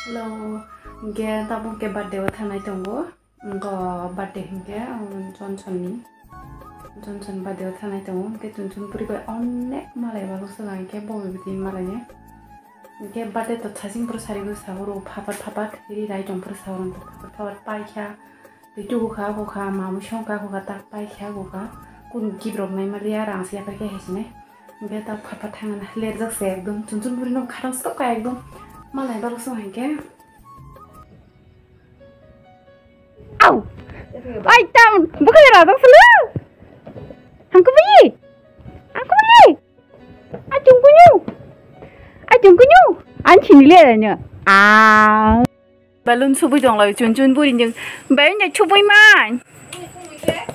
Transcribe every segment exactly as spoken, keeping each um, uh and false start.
Hello, hingke tabuk ke birthday o thanai tongo. Hingke birthday hingke, um, Johnson ni. Johnson birthday o thanai tongo. Hingke chun chun puri bai onek malai balok swnga hingke bo bibidi malai ni. Hingke birthday to thasing pura sari bo sahoro phapat phapat ri rai tong pura sahoro phapat phapat paikha. Tei tubu kha, bo kha, mamui song kha, bo kha, tak pai kha, bo kha. Kun gift rok nai maliya, rang se yaphar khe hai sinai. Hingke tak phapat thangna lerjak se ekdom. Chun chun buri no khatang stok ka ekdom. Malai balok song hingke. Au! Ai, tam, buka ya, rajak selu. Hangku bui. Hangku bui. Achung kunyu. Achung kunyu. An chini le nyo. Ah. Balloon subui tong lai chun chun buri jeng. Balloon ya subui man.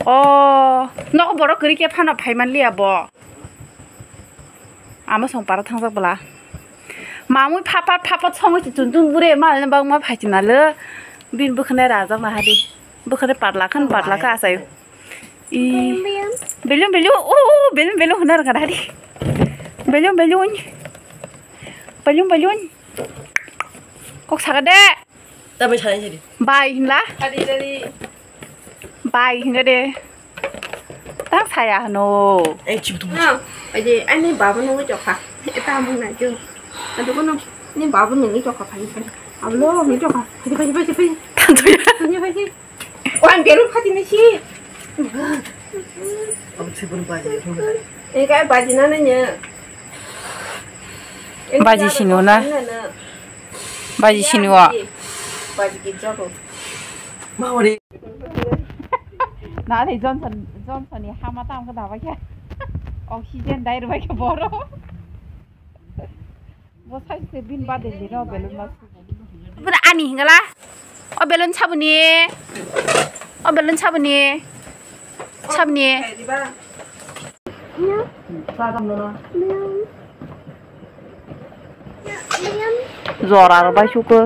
Oh, nok borok kiri ke phano phai man liya bo. Ama song para thangjak bwla. Mamui phapat phapat songwi se chun chun buri ma bangma phai china le. Bin bukhne rajak na hadi. Bukhne parla khan parla kha asai. I belun belun, oh, belun belun hwnna rwkha hadi. Belun belun. Belun belun. Kok saka de. Tamai sanai sadi. Bai hinla. Adi adi. Bai hinga de. Tang saya hano. Eh, chibu tung. No, aje ani baba nungwi chokha. Eta mung na jo. Adu kono ni baba nungwi chokha phai phai. Ablo mi chokha. Phai phai phai phai. Tantu ya. Phai phai. Wan beru phati na si. Abot se bun baji. Engkai baji na nanya. Baji sino na. Baji sino. Baji ki joto. Ma ore. Na de Johnson, Johnson ni hama tam ka dabai khe. Oxygen dai rubai khe boro. Bo sai se bin ba de dino belun ma. Bura ani hingala. O belun sabuni. O belun sabuni. Sabuni. Jora rok bai suko.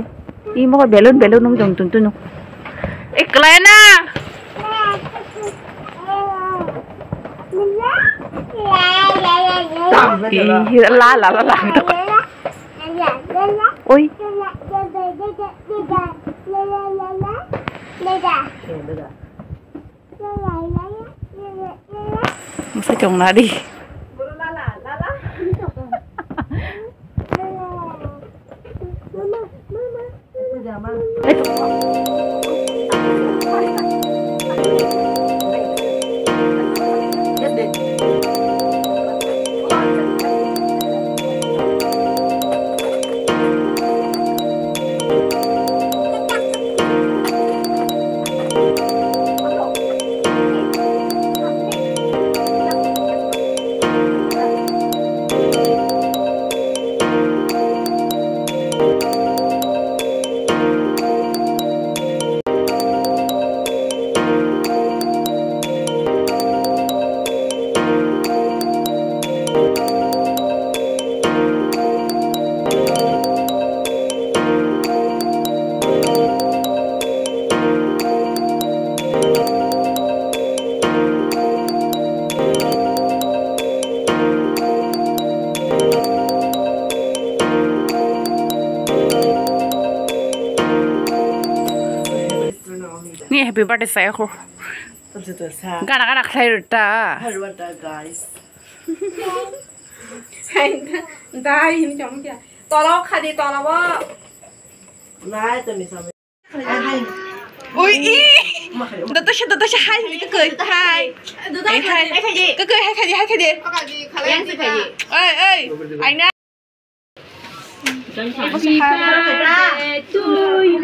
Imo belun belun nung jong tun tunu. Iklai na. Ih, la la la la. Oi. Masa chong na di. Ni happy birthday saya ko. Gana gana khlai rwta. Dai hin chong kya. Tolo khadi tolo bo. Nai to mi sami. Oi i. Dada sha dada sha hai ni kai hai. Hai hai. Kai hai khai hai khai de. Oi oi. Aina. Happy birthday to you.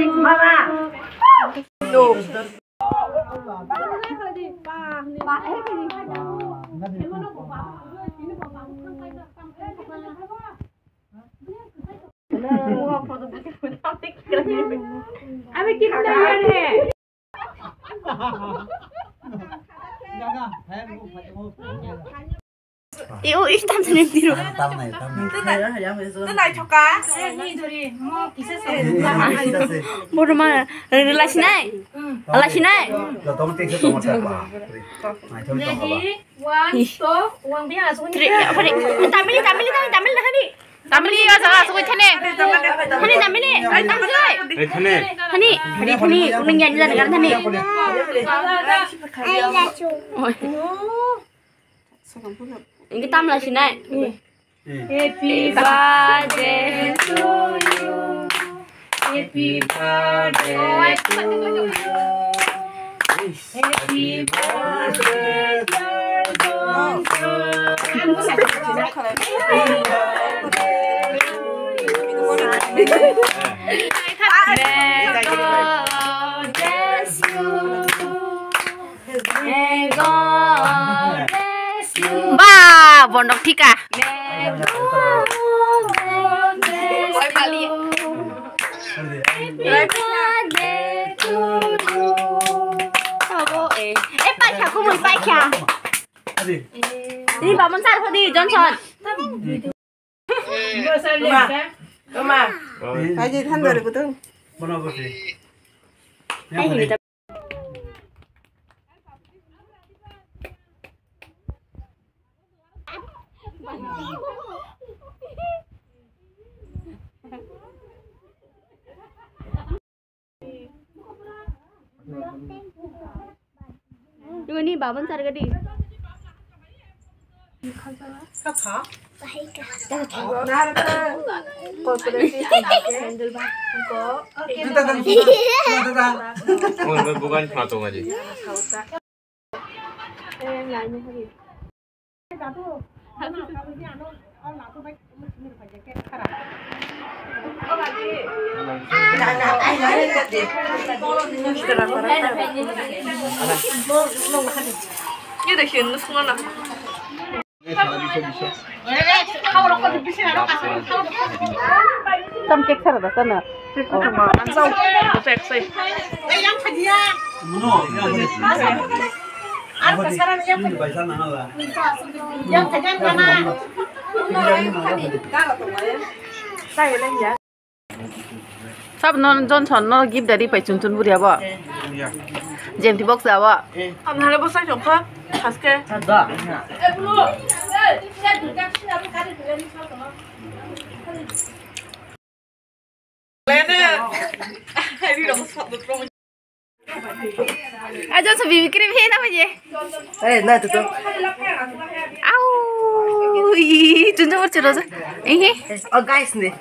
Ami kita lihat he. Iyo, iyo, tam sini biru. Tam nai, tam nai. Tu nai thoka. Ni dori, mo kisa se. Bodo ma, relasinai. Relasinai. Lo tong tik se tong ta pa. Nai thong tong ba. One, two, one, biya asuk ni. Three, apa ni? Tamil, Tamil, Tamil, Tamil, Tamil. Tamili ya jaga sugui thane. Hani tamili. Ai tamili. Ei thane. Hani. Hari thani. Uning yan yan kan thani. Oi. Ini tamla sinai. Happy birthday to you. Happy birthday to you. Happy birthday, dear Johnson. May God bless you. May God bless you. Ba, bondok thika. May God bless you. Happy birthday to you. Abo, eh. Eh, paikha, kumui paikha. Ini bangun sar hodi, Johnson. Toma. Toma. Kaji than dare kutung. Bono bosi. Ini babon sarga di. Bukan satu aja. Tam cake sara da sana. Sab no Johnson no gift dari pai chun chun buria bo. Jemti box da bo. Ang hale bo sai jong kha. Haske. Ajo so bibi krim he na baje. Eh, na tu tu. Au, i, chunjung chiro. Eh. Oh, guys ni.